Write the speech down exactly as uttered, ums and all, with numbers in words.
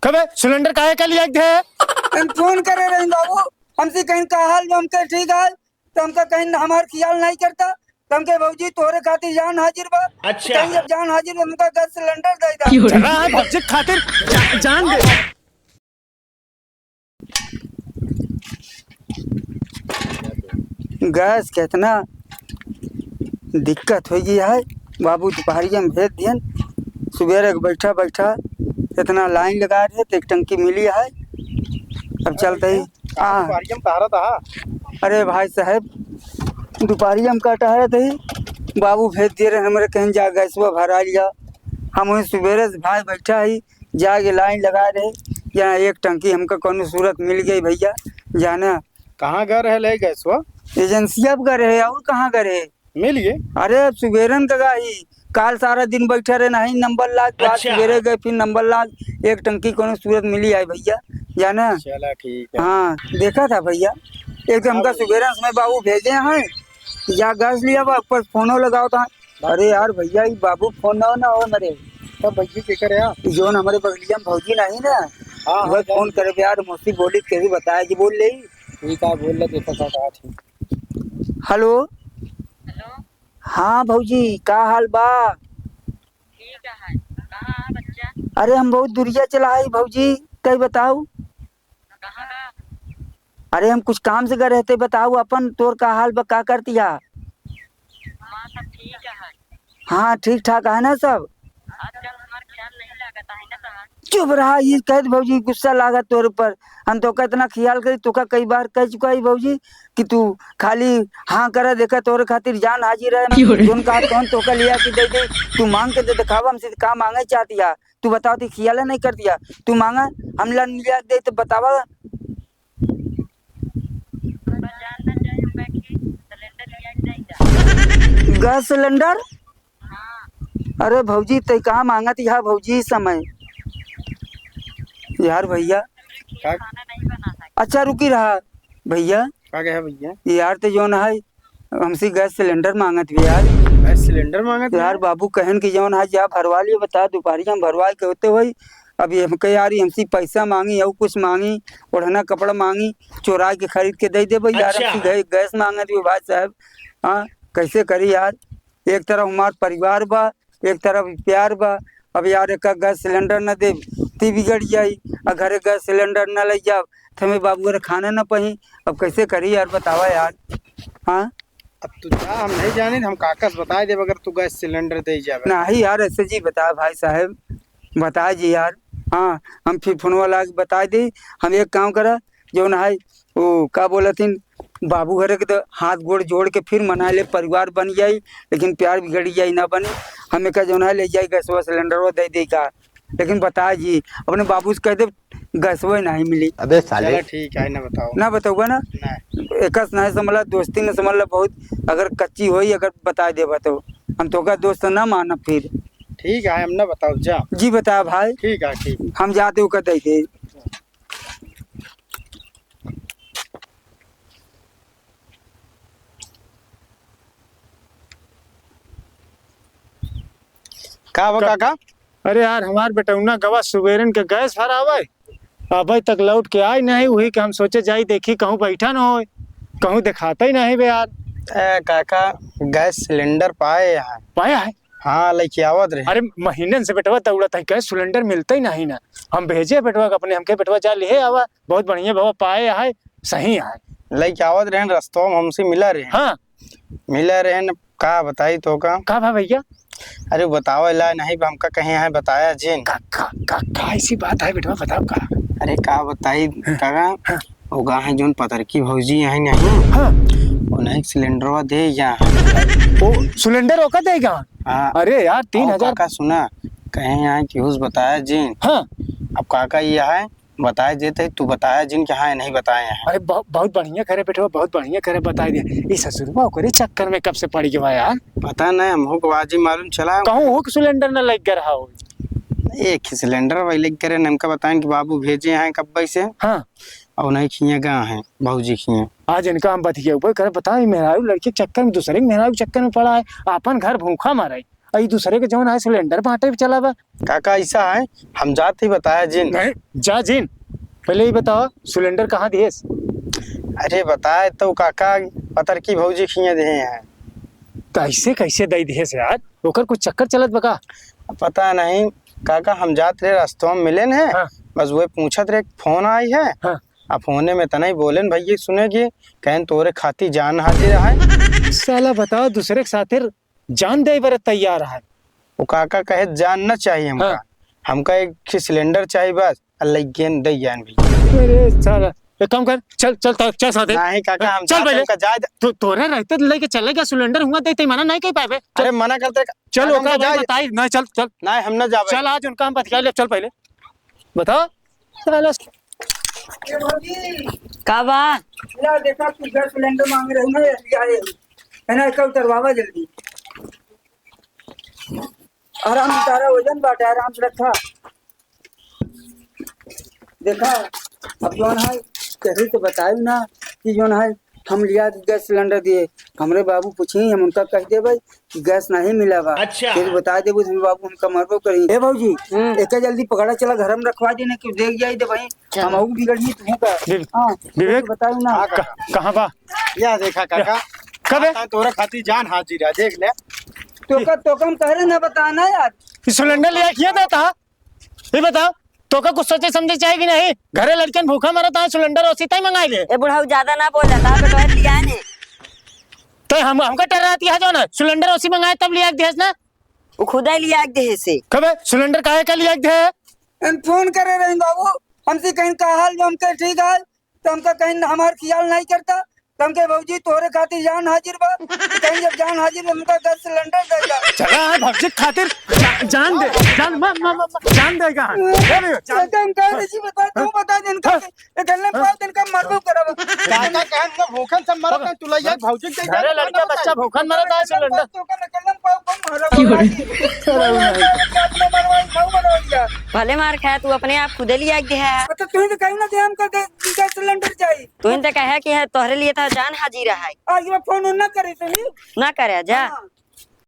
कबे सिलेंडर काहे का लिया दे? हम फोन करे रही बाबू, हमसे कहीं का हाल बा, हमके ठीक हाल, तो हमका कहीं हमार ख्याल नहीं करता, तो हमके भौजी तोहरे खातिर जान हाजिर बा। अच्छा। कहीं जब जान हाजिर बा, हमका गैस सिलेंडर दे दा। चला है भौजी खातिर जा-, जान दे। गैस के इतना दिक्कत होइ गई है, बाबू दुपहरिया में भेज दिहन, सुबेरे के बैठा बैठा इतना लाइन लगा रहे तो एक टंकी मिली है। अब चलते ही, हाँ। दुपहरिया में टहरत हा? अरे भाई साहब, दुपहरिया में का टहरत ही, बाबू भेज दिए रहे हमरे, कहीं जा गैसवा भरा लिया। हम वहीं सुबेरे से भाई बैठा ही, जाके लाइन लगा रहे, यहाँ एक टंकी हमका कौनो सूरत मिल गई भैया, जाना। कहाँ गए रहे ले गैसवा? एजेंसिया पे गए रहे, और कहाँ गए रहे? मिल गए? अरे, अब सुबेरन का गई, काल सारा दिन बैठा रहे, नहीं नंबर लाग, आज अच्छा। सुबेरे गए, फिर नंबर लाग, एक टंकी कौनो सूरत मिली आई भैया, जाना। चला, ठीक है। हाँ, देखा था भैया, एक तो हमका हाँ। सुबेरन समय बाबू भेजे हैं, या गैस लिया बा, ऊपर फोनो लगाओ था। अरे यार भैया, ई बाबू फोन ना, ना हो मरे। तब भैया के करे यार? ई जोन हमरे बगलिया में भौजी नहीं ना, हाँ, वह हाँ, फोन जान करे यार, मौसी बोली, कैसे बताया कि बोल ले। ठीक है, बोल ले, देखो का बात है। हेलो। हेलो। हाँ भौजी, का हाल बा? ठीक है, कहाँ है बच्चा? अरे हम बहुत दुरिया चला है भौजी, तै बताऊ। कहाँ का? अरे हम कुछ काम से गए रहते, बताऊ अपन, तोर का हाल बा, का करती है? हाँ, सब ठीक है। हाँ, ठीक ठाक है ना सब? आजकल हमार ख्याल नहीं लागत है ना तहार। चुप रहा, ये कह दे भौजी, गुस्सा लागत तोर ऊपर। हम तोका इतना ख्याल करी, तोका कई बार कह चुका है भौजी कि तू खाली हाँ करे, देखा तोरे खातिर जान हाजिर है। क्यों रे? जोन कहा तोन तोका लिया के दे दे, तू मांग के दे दिखावा, हमसे का मांगे चाहती है? तू बताओ, तू खियाला नहीं कर दिया, तू मांगा, हम लन लिया दे तो बतावा। गैस सिलेंडर? अरे भौजी, तै कहाँ मांगत यहाँ भौजी इस समय? यार भैया। का? अच्छा रुकी रहा भैया। का कहे भैया? यार ते जौन है, हमसे गैस सिलेंडर मांगत भी यार। गैस सिलेंडर मांगत भी यार? बाबू कहन कि जौन है जा भरवा लियो, बता दुपहरिया में भरवा के होते होई। अब ये हमके यार, हमसे पैसा मांगी, और कुछ मांगी, ओढ़ना कपड़ा मांगी, चोरा के खरीद के दे देबे यार। अच्छा। हमसे गै-, गैस मांगत भी भाई साहब। हाँ, कैसे करी यार? एक तरफ हमार परिवार बा, एक तरफ प्यार बा। अब यार, एक गैस सिलेंडर न देब, ती बिगड़ जाई, आ घरे गैस सिलेंडर न ले जाब, तो हमें बाबू घरे खाना न पही। अब कैसे करी यार, बतावा यार। हाँ? अब तू जा, हम नहीं जानी, हम काका से बताए देब अगर तू गैस सिलेंडर दे जाबे। नहीं यार, ऐसे जी बता भाई साहब, बता जी यार। हाँ, हम फिर फोनवा ला के बताए दे। हम एक काम करा, जौन है, वो का बोलथिन, बाबू घरे के तो हाथ गोड़ जोड़ के फिर मना ले, परिवार बन जाई, लेकिन प्यार बिगड़ जाई, ना बनी। हम एका जौन है ले जाई, गैसवा सिलेंडरवा दे दे का, लेकिन बता जी, अपने बाबू से कह दे, गैसवा नहीं मिली। अबे साले। चला ठीक है, ना बताओ। ना बताऊबा ना? ना। एकस नहीं समझला, दोस्ती न समझला बहुत, अगर कच्ची होई, अगर बता देबा तो हम तोका दोस्त ना मानब फिर। ठीक है, हम ना बताओ, जा। जी बता भाई। ठीक है, ठीक। हम जाते ओका दे दे। का बा का-, काका? अरे यार, हमार बेटौना गवा सुबेरन के गैस भरावे, अबे तक लौट के आई नहीं। वही के हम सोचे जाई देखी कहूँ बैठा न होए, कहूँ देखाते ही नहीं बे यार। ए काका, गैस सिलेंडर पाए हैं। पाया है? हाँ, लइके आवत रहे। अरे, महीनन से बेटवा दौड़त है, गैस सिलेंडर मिलते ही नहीं ना। हम भेजे बेटवा के अपने, हमके बेटवा जा लिहे आवा, बहुत बढ़िया बाबा, पाए है, सही है। लइके आवत रहे, रस्तवा में हमसे मिला रहे। हाँ। मिला रहे न, का बताई तोका? का भा भैया? अरे, बतावे ला नहीं बा, हमका कहीं है बताया जिन। का, का, का, का ऐसी बात है बेटवा, बताओ का? अरे, का बताई हाँ। काका? हाँ। ओगा है जोन पतरकी भौजी है नहीं? हाँ। उन्हें सिलेंडरवा दे गया है। ओ, सिलेंडर ओका दे गया? हाँ। अरे यार, तीन हजार। काका सुना, कहीं यहाँ केहू से बताया जिन। हाँ। अब काका ये है, बताए देते, तू बताया जिन कि हाँ, नहीं बताए हैं। अरे बहु-, बहुत बढ़िया करे बेटवा, बहुत बढ़िया करे बताए दे। ई ससुरवा ओकरे चक्कर में कब से पड़ गया यार? पता नहीं, हमहू को आज ही मालूम चला। कहूँ हुक सिलेंडर न लग गया हो। एक ही सिलेंडर वही लग करे, हमका बताएं कि बाबू भेजे हैं कब्बे से। हाँ। और नहीं खिए गा हैं, भौजी खिए। आज इनका हम बतिया ऊपर कर बताओ, ई मेहरारू लड़की के चक्कर में, दूसरे के मेहरारू के चक्कर में पड़ा है, अपन घर भूखा मरे। अई दूसरे के जौन है सिलेंडर बांटे चला बा। काका ऐसा है, हम जात ही बताया जिन। नहीं, जा जिन। पहले ही बताओ, सिलेंडर कहाँ दिहेस? अरे बताए तो काका, पतर की भौजी खिए दिहे हैं। कैसे, कैसे दे दिहेस यार? ओकर कुछ चक्कर चलत बा का? पता नहीं काका, हम जात रहे, रास्तवा में मिलेन है। हाँ। बस वही पूछत रहे, फोन आई है। हाँ। आ फोने में इतना ही बोलेन, भैया सुने कि कहन तोरे खातिर जान हाजिर है। साला बताओ, दूसरे के साथे जान दे बरे तैयार है। वो काका कहे जान न चाहिए हमका। हाँ। हमका एक ठे सिलेंडर चाहिए बस, अल्लाह गेन दे जान भी। अरे साला, एक काम कर, चल, चल, चल, चल साथे। नहीं काका, हम चल साथ पहले। हमका जाए दे। तो तोरे रहते लेके चले गया सिलेंडर हुआ देते, मना नहीं कह पाए। चल। अरे मना करते का-, चल, काका, ओका हमका भाई जाए दे। बताई, नहीं, चल, चल। नहीं, हम ना जावे। चल, आज उनका हम बतिया ले, चल पहले। बताओ। साला। ए भौजी, का बा? ला देखा, तू गैस सिलेंडर मांग रही ना, ये लिया है। है ना, इसका उतरवावा जल्दी। आराम से, तारा वजन बाटे, आराम से रखा। देखा, अब जौन है, केहू से बताई ना कि जौन है, हम लिया के गैस सिलेंडर दिए। हमरे बाबू पूछी, हम उनका कह देबे कि गैस नहीं मिला बा। अच्छा। फिर बता देबू, हम बाबू हमका मरबो करी। ए भौजी, हम्म। एके जल्दी पकड़ा, चला घर में रखवा दी, नहीं कि देख जाई दे भाई। चल। हम आऊ बिगड़ जी तू का। विव-, हाँ, विवेक, बताई ना। हाँ, काका। क-, कहाँ बा? या देखा काका। कबे? हाँ, तोरा खातिर जान हाजिर है, देख ले। तो का, तो कम कह रहे ना, बता ना यार। ई सिलेंडर लिया किया देता? ये बताओ, तोका कुछ सोचे समझे चाहे कि नहीं? घरे लड़कियन भूखा मरत है, सिलेंडर ओसी तय मंगाई ले। ए बुढ़ऊ, ज्यादा ना बोल, ता बेटवा लिया ने। तो हम, हमका डर रहती है जो ना, सिलेंडर ओसी मंगाए तब लिया के देस ना। वो खुदा ही लिया के देस। कबे सिलेंडर काहे का लिया के दे? हम फोन करे रहे बाबू, हमसे कहीं का हाल, जो हमके ठीक हाल, तो हमका कहीं हमार ख्याल नहीं करता। तो हमके भौजी तोरे खातिर जान हाजिर बा। तो कहीं जब जान हाजिर बा, हमका गैस सिलेंडर दे जा। चला है भौजी खातिर जा-, जान दे, जान, म-, म-, म-, म-, जान देगा। ए भैया, जान। तो हम कह रहे जी, बता, तू बता दे इनका। हाँ। ये गल्ले हाँ। पाँच दिन का मरबो करब। काका कहन को भूखन से मरत है, तू लइया भौजी के घरे लड़का बच्चा भूखन मरत है, सिलेंडर। तो का गल्ले पाँच दिन मरब। की हो रही? भले मार खाया, तू अपने आप खुदे लिया के है। अच्छा, तू ही तो कहीं ना दे हमका गैस, गैस सिलेंडर चाहिए। तू ही तो कहे कि है, तोहरे लिए तो जान हाजिर है। आज ये फोन ना करे सही। ना करे, जा। हाँ।